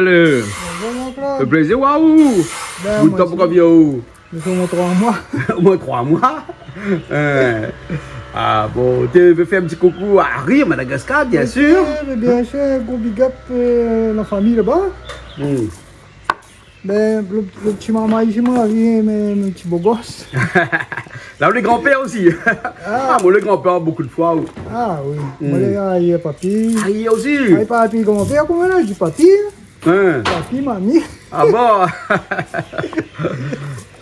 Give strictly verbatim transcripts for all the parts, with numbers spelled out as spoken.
Bonjour, Jean-Claude. Lo plézir, waouh. Bin, moin osi. Bout tan pou konvié aou. Sa fé omoin troi moi. Omoin troi moi. Hein. Ah bon, ou vé fé in ti koukou a Rire Madagascar, bien sûr. Bien sûr, bien sûr, gro big up, euh, la fami laba. Hmm. Bin, lo, lo ti momon isi, mon mari, mé, mé ti bo gos. La, ou lé granpèr osi. Ah. Ah, moin lé granpèr bonpé d'foi, oui. Ah oui. Hmm. Moin lé, ah, li lé papi. Ah, li osi. Ah, li lé papi, granpèr, koman la di papi, hein ? Hein. Papi, mami. Ah bon ?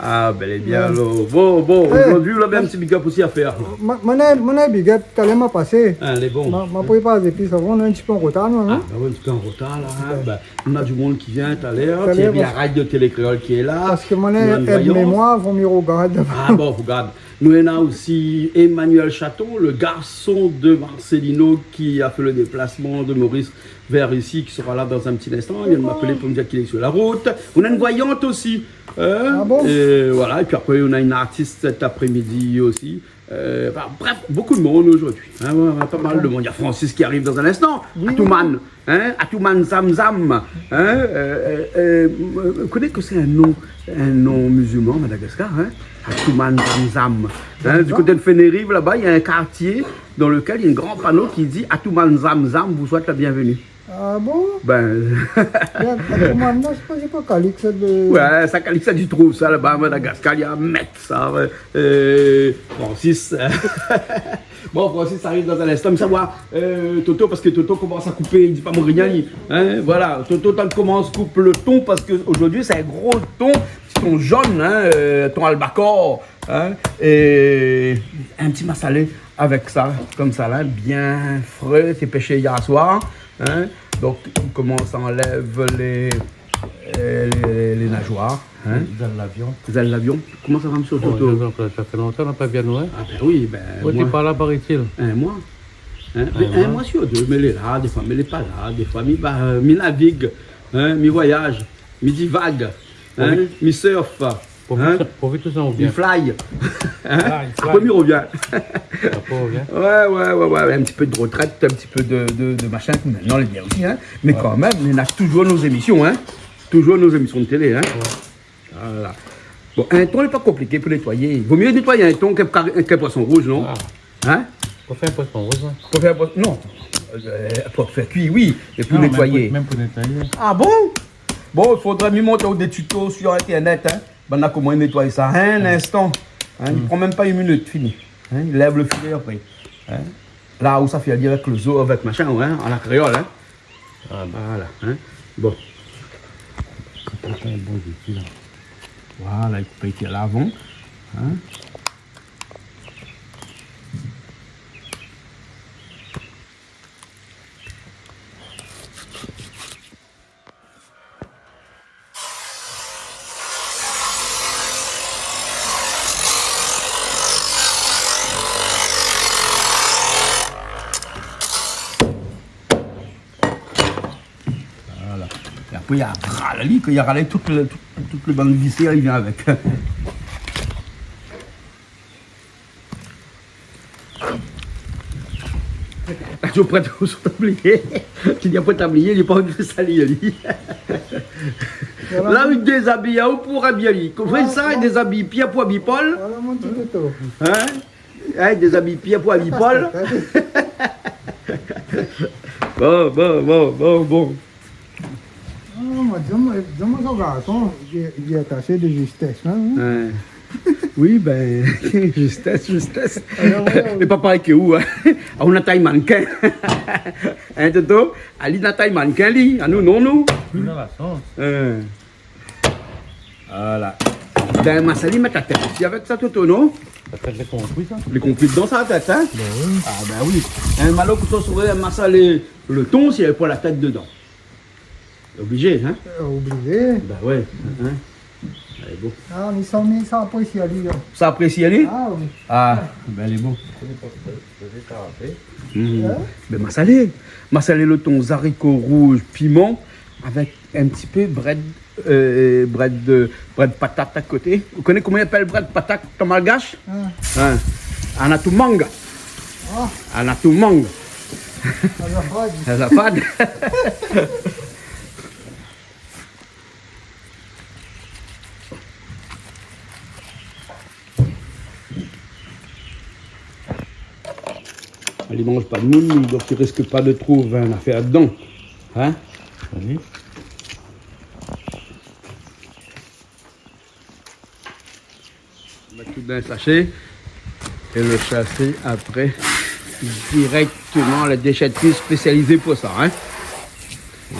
Ah, bèl é bien, alor. Bon, bon, zordi, ou la in ti big up osi a fèr. Moin, moin, moin, big up, talèr ma pasé. Ah, lé bon. Ma, ma prépar zépis avan, nou lé in ti pé an rotar, nou, hein. Ah, bin oui, in ti pé an rotar, la, hein. Bin, nou na du moun ki vien talèr. Talèr, sé bien la radio Télé Kréol ki lé la. Parske moin, nou na in èd mémoir, vo mié rogard. Ah bon, rogard. Nou néna osi Emmanuel Chaton, le garçon de Marcelino qui a fait le déplacement de Maurice vers ici, qui sera là dans un petit instant. Il vient de m'appeler pour me dire qu'il est sur la route. On a une voyante aussi, hein. Ah bon ? Et voilà. Et puis après, on a une artiste cet après-midi aussi. Euh, enfin, bref, beaucoup de monde aujourd'hui, hein. Ouais, ouais, pas mal de monde. Il y a Francis qui arrive dans un instant. Oui, oui. Atouman. Hein, Atouman Zamzam, hein, euh, euh, euh, ou koné ke sé in non, in non musulman, Madagascar, hein, Atouman Zamzam. Hein, du côté de Fenerive, là-bas, il y a un quartier dans lequel il y a un grand panneau qui dit : « Atouman Zamzam vous souhaite la bienvenue. » Ah bon ? Bin. Bin, Atouman, non, sé pa, sé pa Calix, sa, de... Ouais, sa, Calix, sa, tu trouves ça là-bas, à Madagascar, il y a un mec, ça, euh, euh, Francis. Bon, Francis arrive dans un instant, mi sa voir, euh, Toto, parske Toto i komans a koupé, li di pa moin rien, li. Hein, voilà, Toto, tann komans koup lo ton, parske zordi, sé in gro ton, ti ton jaune, hein, euh, ton albacore, hein, é in ti masalé avèk sa, konmsa la, bien fré, té pèshé yèr soir, hein. Donk, i komans a anlèv lé, euh, lé, lé nazoir. Hein ? Zèl lavion. Zèl lavion. Koman sa va, mésyé Toto ? Bonjour, Jean-Claude. Sa fé lontan nou la pa vi anou, hein ? Ah bin oui, bin, moin, ti pa la, paraît-il. In moi. Hein ? In moi. Mé in moi sur dé, mé lé la, défoi, mé lé pa la, défoi, mi, ba, euh, mi navig, hein, mi voyaz, mi divag, hein, mi surf, hein, pourvu ke sa i fly. Hein ? Voilà, i fly. Apré, mi rovien. Apré, i rovien. Ouais, ouais, ouais, ouais, in ti pé de retrèt, in ti pé de, de, de machin, mintnan, lé bien osi, hein. Mé kan mèm, nou na toujour nout émisyon, hein. Toujour nout émisyon de télé, hein. Ouais. Voilà. Bon, in ton lé pa konpliké pou nétoiyé. Vo mié nétoy in ton k'in kar-, k'in poison rouz, non ? Ah. Hein ? Pou fé in poison rouz, hein. Pou fé in poison, non. Euh, pou fé kui, oui. Mé pou nétoiyé. Non, mèm pou, mèm pou nétoiyé. Ah bon ? Bon, i fodré mi mont aou dé tuto sur internet, hein. Banna koman i nétoy sa. In instan. Hein, i pran mèm pa in minit, fini. Hein, i lèv lo filé apré. Hein. La ou sa fé ali avèk lo zo, avèk machin, ouais, hein, a la kréol, hein. Ah bon. Voilà, hein. Bon. Sa fé in bon zouti, la. Voilà, i koup avèk lavan, hein. Voilà. É apré, i ral ali, ke i ral tout lo, tout, tout lo bann visèr, i vien avèk. Ou prèt sou tablié. Ti di apré tablié, li pa anvi sali ali. Voilà. La, li dézabiy aou pou abiy ali. Konpran sa, li dézabiy Pièr pou abiy Pol. Voilà mon ti Toto. Hein ? Hein, dézabiy Pièr pou abiy Pol. Bon, bon, bon, bon, bon. Ah, moin, di amoin, di amoin, son garson, li, li lé ataché de justès, hein, hein. Ouais. Oui, bin, justès, justès. Alor, ouais, ouais. Lé pa parèy ke ou, hein. Ah, ou na tay mannequin. Hein, Toto ? Ali na tay mannequin, li. Anou, non, nou. Li na la shans. Hein. Voilà. Bin, ma sa li mèt la tèt osi avèk sa, Toto, non ? La tèt lé konpri, sa. Lé konpri dedan sa, la tèt, hein ? Bin oui. Ah, bin oui. In malo kouto souvré, ma sa lé, lo ton, sé pou la tèt dedan. Oblizé, hein ? Euh, oblizé. Bin ouais, hein. Alé, bon. Ah, mé sa, mé sa aprésié ali, hein. Sa aprésié ali ? Ah oui. Ah, bin, lé bon. Mhm. Hein ? Bin, ma sa lé, ma sa lé lo ton zariko rouz piman avèk in ti pé brèd, euh, brèd de, brèd patat a koté. Ou koné koman i apèl brèd patat an malgash ? Ah. Hein. Anatoumang. Ah. Anatoumang. Azafrad. Azafrad. Li manz pa d'moun, li, donk li risk pa de trouv in afèr dedan. Hin ? Oui. Mèt tout dan in sashé. É le sashé, apré, dirèkteman, la déshètri spésializé pou sa, hin.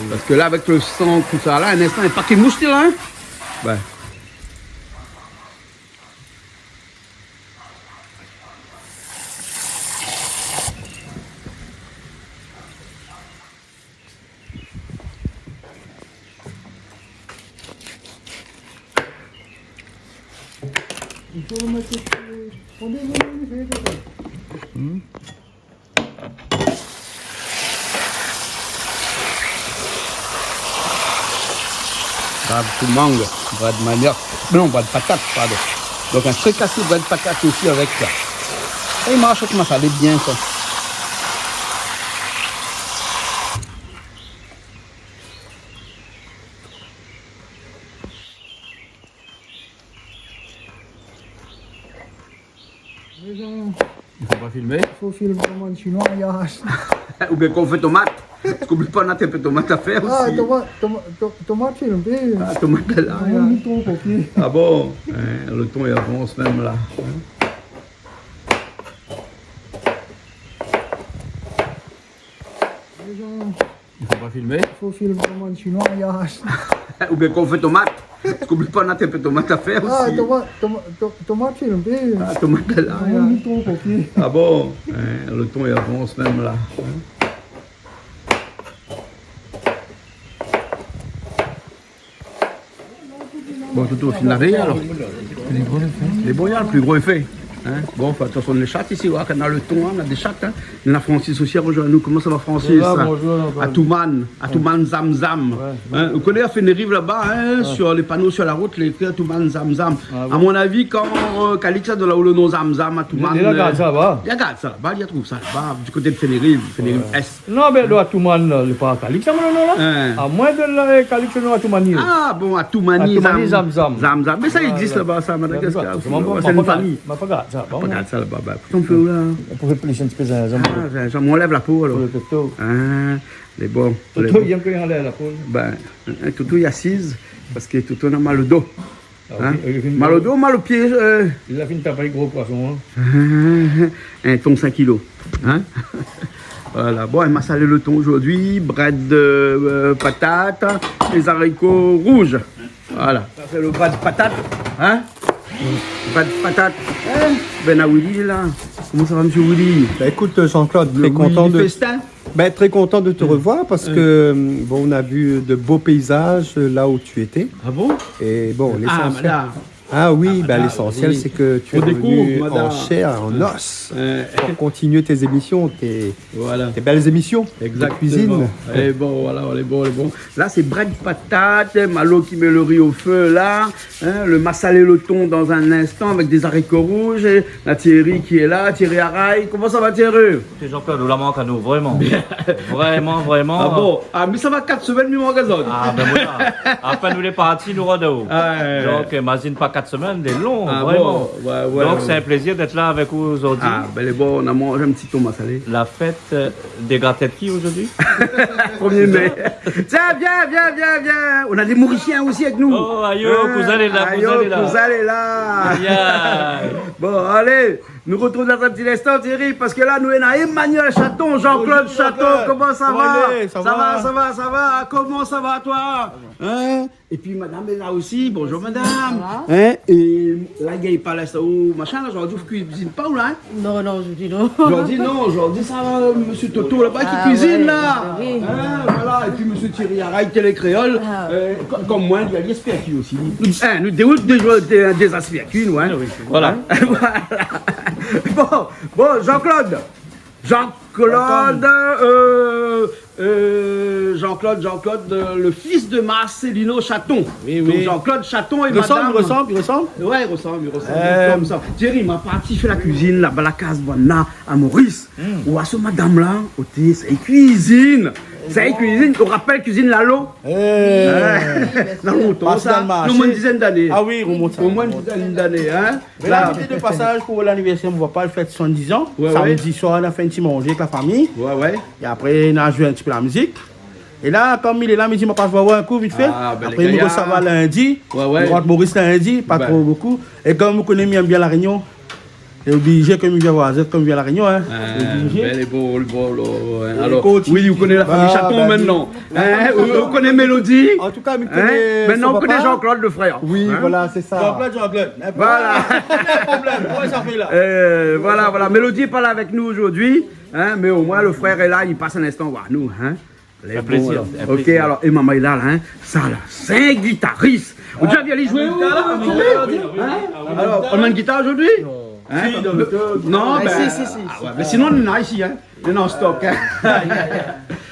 Parske la, avèk le san, tousa la, in instan, in paké moush la, hin. Bin. Il faut le mettre sur, on est venu, il fait comme ça. Hmm. Brèd toumang, brèd maniok. Non, brèd patat, pardon. Donk in frikasé brèd patat osi avèk sa. É i marsh avèk masalé bien sa. Lé zan, i fo pa filmé. I fo filmé koman in Shinoi i arash. Oubien kan ou fé tomat. Parske oubli pa, na in pé tomat a fèr osi. Ah, tomat, toma-, to-, tomat filmé. Ah, tomat la, la. Ah bon ? Hin, le ton i avans mèm la. Hin ? Lé zan, i fo pa filmé. I fo filmé koman in Shinoi i arash. Oubien kan ou fé tomat. Parske oubli pa, na in pé tomat a fèr osi. Ah, tomat, toma-, to-, tomat filmé. Ah, tomat la, la. Ah bon ? Hin, le ton i avans mèm la. Hin ? Bon, Toto, fine lavé alor. Lé bon, la, le pli gro lé fé. Hin ? Bon, fé atansion, lé shat isi, oua, kan na le ton, hin, na dé shat, hin. Na Francis osi la rozoinn anou. Koman sa va, Francis ? Sa va, bonjour, Jean-Claude. Atouman, Atouman Zam Zam. Ouais, ouais. Hin, ou koné, a Fenerive laba, hin, sur les panneaux sur la route, lé ékri Atouman Zam Zam. Ah bon ? A mon avi, kan, euh, Calix la donn aou le non Zam Zam, Atouman, li la gard sa laba. Li la gard sa laba, li la trouv sa laba, du koté de Fenerive, Fenerive Est. Non, bin, lo Atouman, lé pa Calix, sa, mon non la. Hin. Amoin de la, Calix, non, Atoumani. Ah bon, Atoumani, Atoumani Zam Zam. Zam Zam. Mé sa i égzis laba, sa, Madagaskar. Voilà. Sé in famiy. Ma pa gard sa. Bon, pa gard sa laba, ba. Kosa ou fé la ? Pou fé plis in ti pé zinzanm. Ah, zinzanm, ou anlèv la po alor. Pou le Toto. Ah, lé bon. Toto, lé bon. Li yèm kan i anlèv la po. Bin, hin, Toto i asiz parske Toto na mal o do. Ah oui, hin ? Mal o do, mal o pié, euh. Li la fine tap in gro poison, hin. In ton sink kilo, hin ? Voilà. Bon, in masalé le ton zordi, brèd, euh, patat, lé zariko rouz. Voilà. Sa sé le brèd patat, hin ? Brèd patat. Hin ? Bin, na Willy la. Koman sa va, mésyé Willy ? Ba, ékout, euh, Jean-Claude, très content de, festin. Ben, très content de te revoir parce que, euh, bon, on a vu de beaux paysages, euh, là où tu étais. Ah bon ? Et bon, l'essentiel. Ah, madame. Ah oui, ben, l'essentiel, c'est que tu es revenu en chair, en os, pour continuer tes émissions, tes, tes belles émissions de cuisine. Exactement. Lé bon, voilà, lé bon, lé bon. La, sé brèd patat, Malo ki mèt le ri o fé, la. Hein, le massalé le thon dans un instant avec des haricots rouges. Et na Thierry ki lé la. Thierry Araye, koman sa va, Thierry ? Ékout, Jean-Claude, ou la mank anou, vréman. Vréman, vréman. Ah bon ? Ah, mé sa va kat semèn mi mank azot. Ah, ben voilà. Apré nou lé parti, nou rod aou. Ah, ouais, ouais. Donk, euh, mazine pa kat semèn, lé lon, vréman. Ah bon ? Ouais, ouais, ouais. Donk, sé in plézir d'èt la avèk ou zordi. Ah, ben, lé bon, nou la manz in ti thon massalé. La fèt, euh, dé gratèt ki zordi ? Premié mé. Tiens, viens, viens, viens, viens. On a des Mauriciens aussi avec nous. Oh, ayo, kouzin lé la, kouzin lé la. Ayo, kouzin lé la. Aïe, aïe. Bon, alé, nou retrouv dan in ti instan, Thierry, parske la, nou néna Emmanuel Chaton, Jean-Claude Chaton, koman sa va ? Bonjour, Jean-Claude. Koman i lé ? Sa va, sa va, sa va. Koman sa va, toi ? Hein ? Épi madam lé la osi. Bonjour, madam. Sa va ? Hein ? É la, i gingn pa lès aou mashin la, zordi ou kuizine pa ou la, hein ? Non, non, zordi non. Zordi non, zordi sa, mésyé Toto laba ki kuizine la. Ah ouais, oui. Hein, voilà. Épi mésyé Thierry Araye, Télé Kréol, euh, ko-, kom moin, li lé aspirkui osi. Hein, nou dé, dé, dé, dé aspirkui, nou, hein. Ah oui, voilà. Hein ? Voilà. Bon, bon, Jean-Claude. Jean-Claude, euh, euh, Jean-Claude, Jean-Claude, euh, le fils de Marcelino Chaton. Oui, oui. Donc Jean-Claude Chaton et madame. Ressemble, ressemble, il ressemble ? Ouais, il ressemble, il ressemble. Euh. Kom sa. Thierry, ma parti fé la kuizine laba la kaz banna a Maurice. Hmm. Ou wa so madam la, oté, sa i kuizine. Sa i kuizine, ou rapèl kuizine Lalo ? Eh. Hein ? Na lontan sa. Pas dan le marché. Non, omoin in dizèn d'ané. Ah oui, i remont sa. Omoin in dizèn d'ané, hein. Mé la, la, mi té de pasaz pou lanivèrsèr, mon papa la fèt soisann-diz an. Ouais, ouais. Samdi soir, nou la fé in ti manzé avèk la fami. Ouais, ouais. É apré, nou la zoué in ti pé la mizik. É la, kom li lé la, mi di, ma pas voir in kou vit fé. Ah, ben, apré, lé gayar. Mi resevwa lindi. Ouais, ouais. Mi rant Moris lindi, pa tro bokou. Ben. É kom ou koné, mi èm bien La Rényon. É oblizé ke mi vien voir azot kom mi vien La Rényon, hein. Ah, oblizé. Ben, lé bon, lé bon, lé bon, hein. É alor, kontinié. Oui, ou koné la fami Chaton mintnan. Ah, ben, oui. Hein, ou, ou koné Mélodie. An tou ka, mi koné son papa. Hein ? Mintnan, ou koné Jean-Claude le frèr. Oui, voilà, sé sa. Jean-Claude, Jean-Claude. Hein ? Voilà. Pwin problèm. Pwin sa fé la. Euh, voilà, voilà. Mélodie lé pa la avèk nou zordi, hein, mé omoin le frèr lé la, li pas in instan voir nou, hein. Lé bon, alor. Un plaisir, un plaisir. Ok, alor, é momon lé la, la, hein. Sa la, sé in gitaris. Ou la déza vi ali zoué, ou ? Hein ? Alor, ou néna in gitar zordi ? Non. Hein ? Si, dan le... Non, ben, si, si, si, ah ouais, mé sinon, nou néna isi, hein. Nou néna an stok, hein.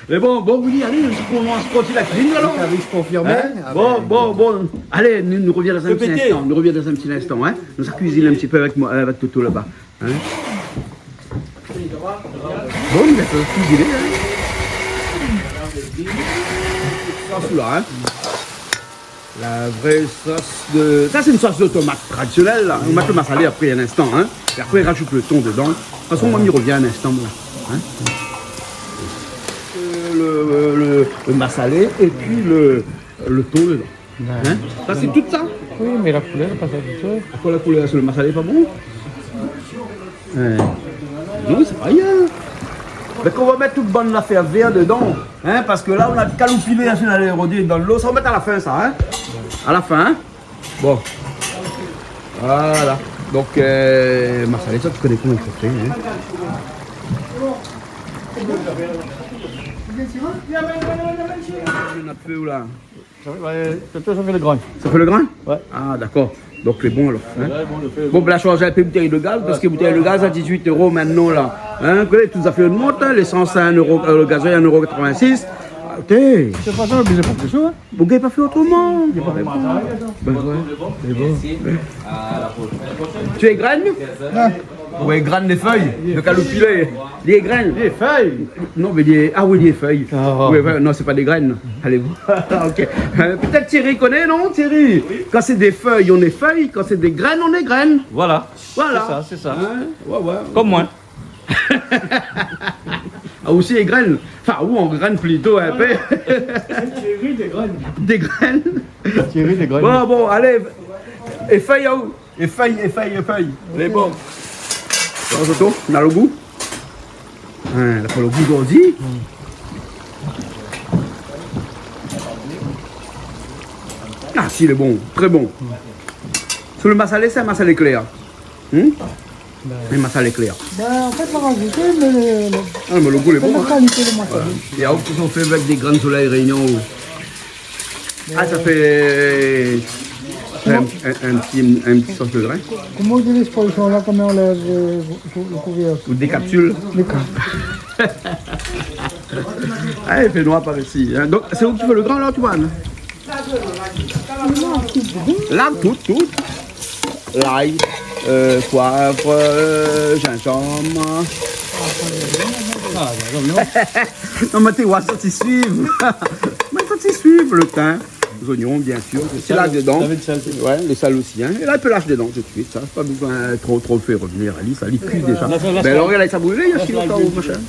Mé bon, bon, Willy, alé, nou komans, kontinié la kuizine, alor. Gitaris konfirmé. Hein ? Ah bon, ben, bon, bon. Alé, nou, nou rovien dan in ti instan. Répétez. Nou rovien dan in ti instan, hein. Nou sa kuizine in ti pé avèk moin, avèk Toto laba. Hein ? Bon, mi sa kuiziné, hein. Sos la, hein. La vré sos de, sa sé in sos de tomat tradisionèl, la. Nou mèt le masalé apré in instan, hein. É apré, razout le ton dedan. De tout fason, moin, mi rovien in instan, la. Hein ? Euh, le, le, le masalé épi le, le ton dedan. Hein ? Sa sé tout sa ? Oui, mé la koulèr, pa sa ditou. Akoz la koulèr, sé le masalé pa bon ? Hein. Non, sé pa rien. Mé kan ou va mèt tout bann zafèr vèr dedan, hein, parske la, ou la kaloupilé, hein, si ou la rodé dan lo, sa ou mèt a la fin, sa, hein. A la fin, hein. Bon. Voilà. Donk, euh, masalé, sa, ou koné koman i fo fé, hein. Ou la fé ou la ? Sa fé, ouais, sa fé le grin. Sa fé le grin ? Ouais. Ah, dakor. Donk, lé bon, alor, hein ? Ouais, bon, le fé. Bon, ben, la, mi shanj in pé boutèy de gaz, parske boutèy de gaz a dizuit éro mintnan, la. Hein, ke tout zafèr i mont, hein, lésans a in éro, euh, le gazoil a in éro katrevin-sis. Atann. Sé pa sa, oblizé pa de sou, hein ? Bon, ou gingn pa fé otroman. Ben, ouais. Lé bon. Ou égrèn ? Ouais. Ou égrèn lé fèy, le kaloupilé. Lé égrèn. Lé fèy. Non, mé lé, ah oui, lé fèy. Ah. Oui, ouais, non, sé pa dé grèn. Alé, ok. Euh, pétèt Thierry i koné, non, Thierry ? Oui. Kan sé dé fèy, on est feuille. Kan sé dé grèn, on est graine. Voilà. Voilà. Sé sa, sé sa. Hein ? Ouais, ouais. Kom moin. Ah, ou osi, égrèn. Anfin, ou angrèn plito in pé. Thierry, dé grèn. Dé grèn. Thierry, dé grèn. Bon, bon, alé. É fèy, ou ? É fèy, é fèy, é fèy. Lé bon. Sa, Toto, na le gou. Hein, la, pou le gou zordi. Ah, si, lé bon. Trè bon. Sé le masalé, sé in masalé klèr. Hmm ? Ben. In masalé klèr. Ben, an fèt, sa razout, mé le, le, ah, mé le gou lé bon, la kalité de masalé. Voilà. É alor, kosa ou fé avèk dé grin solèy Rényon ? Ah, sa fé in, in, in ti, in ti sos de grin. Koman i di lèksprésyon la, kan i anlèv, euh, le kouvèrk ? Ou dékapsil. Dékap- Ah, i fé noir par isi, hein. Donk, sé ou ki fé le grin, la, Antoine ? La, tout, tout. Lay, euh, poiv, euh, zinzanm. Ah, zinzanm, non. Non, mé té, ou sa ti suiv. Mé sa ti suiv le tin, zoignon, bien sir. Sé la dedan. Ou la mèt le sèl, sé... Ouais, le sèl osi, hein. É la, ou pé lash dedan tout de suit, sa. Pa bezoin tro, tro fé revenir ali, sa, li kui déza. Non, sa, la, ben, sa, alor, la, sa i boul, la, la, si lontan, li boul. Machin.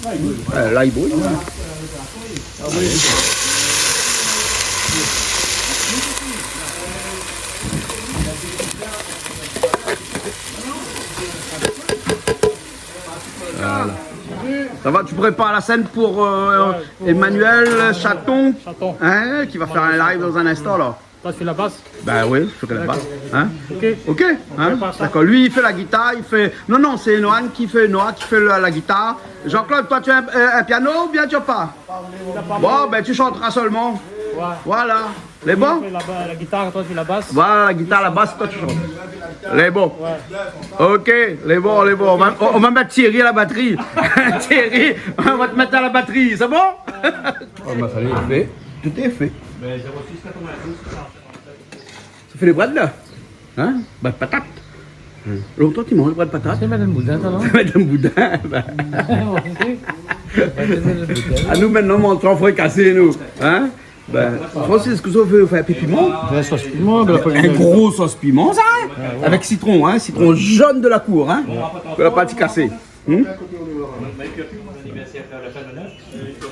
Ouais, la, li boul. Voilà. Ça va, tu prépares la scène pour, euh, ouais, pour, Emmanuel, euh, Chaton, Chaton, hein, qui va faire un live dans un instant, là. Toi, tu fais la basse ? Ben oui, je fais la basse. D'accord. Hein ? Ok. Ok, hein ? On fait ça. D'accord. Lui, il fait la guitare, il fait, non, non, c'est Noah qui fait, Noah qui fait la, la guitare. Jean-Claude, toi, tu as un, un, un piano ou bien tu as pas ? Il a pas. Bon, ben, tu chanteras seulement. Ouais. Voilà. Lé bon ? Lui, il fait la ba-, la guitare, toi, tu fais la basse. Voilà, la guitare, la basse, toi, tu chantes. Lé bon. Ouais. Ok, lé bon, lé bon. On va, on, on va mettre Thierry à la batterie. Thierry, on va te mettre à la batterie, c'est bon ? Oh, ben, ça y est, fait. Tout est fait. Sa fé lé brèd la. Hein ? Brèd patat. Lontan ti manz brèd patat. Sé madam Boudin, sa, non ? Madam Boudin, ben. Ouais, sé. Ah, nou, mintnan, nou manz san frikasé, nou. Hein ? Ben, Francis, kosa ou vé fé, in pé piman ? In sos piman, ben, apré, in gro sos piman, sa, hein ? Ah, ouais. Avèk sitron, hein ? Sitron jaune de la cour, hein ? De la partie cassée. Hmm ?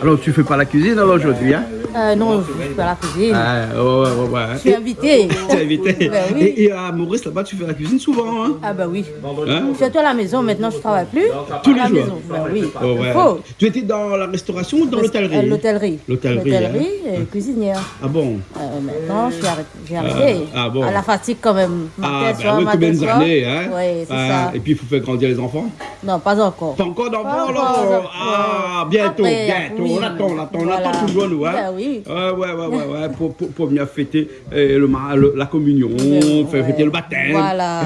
Alors, tu fais pas la cuisine, alors, aujourd'hui, hein ? Euh, non, je fais pas la cuisine. Ah, ouais, ouais, ouais, hein. Je suis invitée. T'es invitée. Ben oui. Et, et à Maurice, là-bas, tu fais la cuisine souvent, hein ? Ah, ben oui. Hein ? Surtout à la maison, maintenant, je travaille plus. Tous les jours. À la maison, ben oui. Oh, ouais. Il faut. Tu étais dans la restauration ou dans l'hôtellerie ? Rest-, euh, l'hôtellerie. L'hôtellerie, hein. L'hôtellerie, euh, cuisinière. Ah bon ? Euh, maintenant, je suis arrêtée. J'ai arrêté. Euh, ah bon ? À la fatigue quand même. Ah, matin, ben soir, oui, matin, soir. Combien d'années, hein ? Ouais, c'est ça. Et puis, il faut faire grandir les enfants. Non, pas encore. Pas encore d'enfants, non ? Pas encore, non. Ah, bientôt, bientôt. Après, oui. On attend, on attend, on attend toujours, nous, hein. Voilà. Ben oui. Ouais, ouais, ouais, ouais, ouais. Pour, pour, pour venir fêter, euh, le ma-, le, la communion, faire fêter le baptême. Ben oui. Voilà.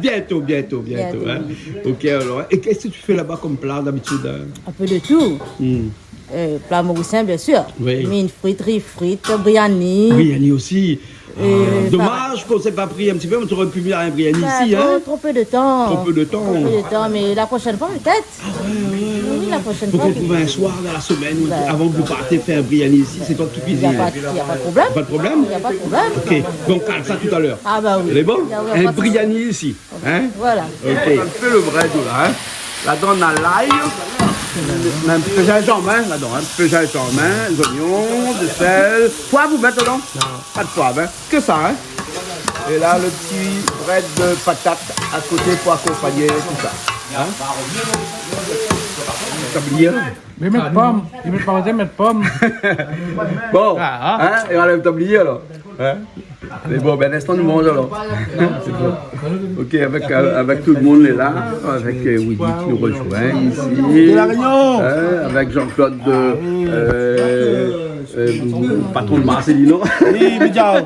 Bientôt, bientôt, bientôt, hein. Bientôt, oui. Ok, alors. Et qu'est-ce que tu fais là-bas comme plat, d'habitude, hein ? Un peu de tout. Hmm. Euh, plat mauricien, bien sûr. Oui. Mine frite, riz frite, briani. Briani aussi. Euh, ah, dommage qu'on s'est pas pris un petit peu, on aurait pu venir à un briani ici, hein. Ben, trop, trop peu de temps. Trop peu de temps. Trop peu de temps, mais la prochaine fois, peut-être. Ah ouais, ouais, ouais, ouais. Oui, la prochaine fois. Faut qu'on trouve un soir dans la semaine, ou un truc, avant que vous partiez faire un briani ici, c'est toi qui cuisines. Ben, y a pas, y a pas de problème. Pas de problème ? Y a pas de problème. Ok, donc, on parle ça tout à l'heure. Ah bah oui. C'est bon ? Y a, y a pas de souci. Un briani ici. Hein ? Voilà. Ok. In pé lo brèd la, hein. Ladan na lay, in pé zinzanm, hein, ladan, hein. In pé zinzanm, hein, zoignon, de sèl. Poiv ou mèt ladan ? Non. Pa de poiv, hein. Ke sa, hein. É la, lo ti brèd de patat a koté pou akonpagné tousa. Hein ? Tablié. Mé mèt pom, i mèt pa, mèt pom. Bon, ah, ah, hein, é anlèv tablié alor. Hein ? Mé bon, ben, linstan nou manz alor. Ok, avèk, euh, avèk tout lo moun lé la, avèk, euh, Willy ki nou rozoinn isi. De La Réunion. Hein, avèk Jean-Claude de, ah oui, euh, euh, patron de Marcelino. Oui, Midiao.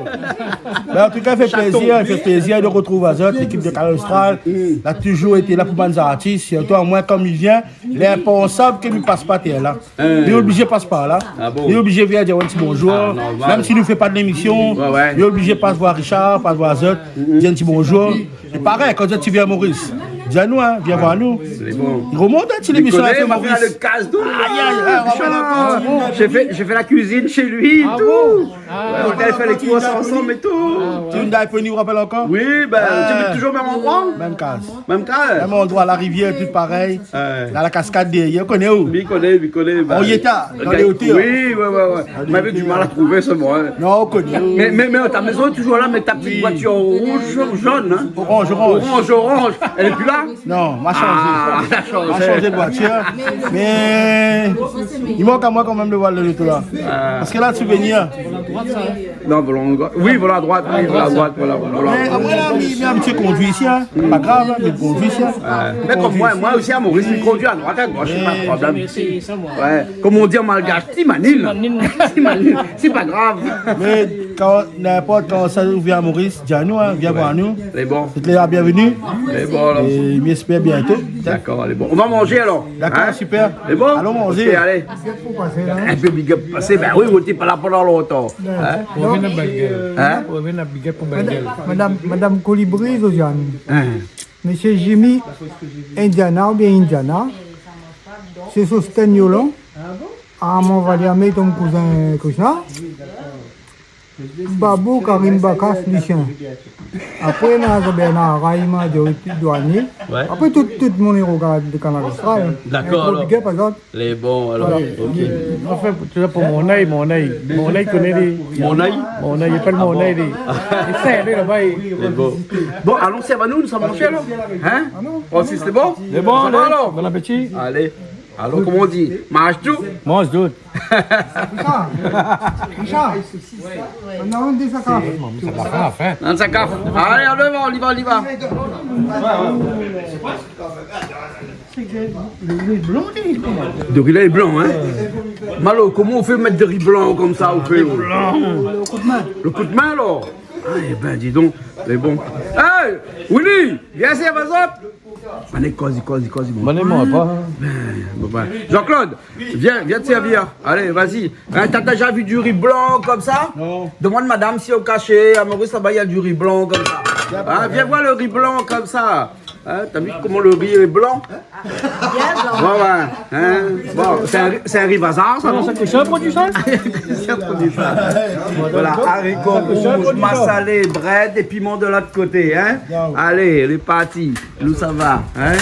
Ben, an tou ka, i fé plézir, i fé plézir de rotrouv azot, lékip de Kanal Austral. Mm. La touzour été la pou bann zartis, sirtou amoin, kom i vien, lé inpansab ke mi pas pa tèr la. Hein. Li oblizé pas par la. Ah bon ? Li oblizé vien dir in ti bonzour. Ah, normal. Mèm si nou fé pa de lémisyon, ouais, ouais, li oblizé pas voir Richard, pas voir azot, mm, dir in ti bonzour. É parèy, kan zot i vien Moris, di anou, hein, vien voir anou. Sé bon. Li romont, hein, ti lémisyon la fé Moris. Aïe, aïe, aïe, rapèl ankor. J'ai fait, j'ai fait la cuisine chez lui et tout. Ah bon ? Ah, ouais, on a fait les courses ensemble et tout. Ah, ouais. Ti Hyundai Pony, ou rapèl ankor ? Oui, ben, tu mets toujours au même endroit. Mèm kaz. Mèm kaz. Mèm androi, la rivièr, tout parèy. Ouais. La, la kaskad dèrièr, ou koné ou ? Oui, mi koné, mi koné, ben, Henrietta, dan lé otèr. Oui, ouais, ouais, ouais. Mavé du mal à trouver ce mot, hein. Non, ou koné. Mais, mais, mais ta maison est toujours là, mais ta petite voiture rouge ou jaune, hein ? Orange, orange. Orange, orange. Elle est plus là ? Non, ma shanzé. Ah, ma shanzé. Ma shanzé de voitir. Mé i mank amoin kanmèm de voir lo loto la. Ah. Parske la, souvenir. Non, volant à gauche. Oui, volant à droite, oui, volant à droite, voilà, voilà. Mé apré la, mi, mi lé abitié kondui isi, hein. Pa grav, hein, mi kondui isi, hein. Ouais. Mé kom moin, moin osi, à Moris, mi kondui à droite, à gauche, sé pa in problèm. Ouais. Kom i di an malgash, ti manine. Ti manine. Ti manine, sé pa grav. Mé kan, ninport kan sa ou vien à Moris, di anou, hein, vien voir anou. Lé bon. Zot lé la bienvenu. Lé bon, alor. É mi éspèr bientôt. Dakor, lé bon. Nou va manzé alor. Dakor, hein ? Super. Lé bon ? Alon manzé. Ok, alé. In pé big up pou pasé. Ben oui, ou té pa la pandan lontan. Hein ? Ou revien a Bengel. Hein ? Ou revien a Bengel pou Bengel. Madame, Madame Colibri, Josiane. Hein ? Monsieur Jimmy Indiana oubien Indiana. Sé Sostène Yolan. Armand Valiamé, ton kouzin Krishna. Babou, Karim Bakas, Lucien. Apré, na Jean-Bernard Raïma, Dioriti, Douanier. Ouais. Apré, tout, tout moun i rogard de Kanal Austral. Dakor, alor. In gro big up azot. Lé bon, alor. Voilà. Ok. Euh, anfin, tousa pou mon oeil, mon oeil. Mon oeil koné li. Mon oeil ? Mon oeil, i apèl mon oeil, li. Ah bon ? Li sèr, li, laba, li. Lé bon. Bon, alon sèrv anou, nou sa manzé alor. Hein ? Francis, lé bon ? Lé bon, alé. Bon apéti. Alé. Alor, koman i di ? Manz tout. Manz tout. Richard, Richard, nou na in dé sa kaf. Sa va fé la fin. Dann sa kaf. Alé, an avan, i va, i va. Sé ke lo ri lé blan, li. Dori la lé blan, hein. Malo, koman ou fé mèt dori blan konmsa, ou fé ? Blan. Lo koudmin. Lo koudmin, alor. Ah, ében, di donk, lé bon. Hey, Willy, vien isi, va zot. Ané, kozi, kozi, kozi, bon. Bon, bon, bon. Jean-Claude, vien, vien te sèrvir. Alé, vas-y. Hein, t'as déjà vu du riz blanc comme ça ? Non. Demande madame si au cachet, à Maurice, là-bas, il y a du riz blanc comme ça. Hein, viens voir le riz blanc comme ça. Hein, t'as vu comment le riz est blanc ? Bien blanc. Ouais, ouais, hein. Bon, c'est un, c'est un riz bazar, ça, non ? Non, c'est que ça, produit ça ? C'est un produit, ça. Voilà, haricots rouges, massalé, brède et piment de l'autre côté, hein. Allez, les partis, nous ça va, hein.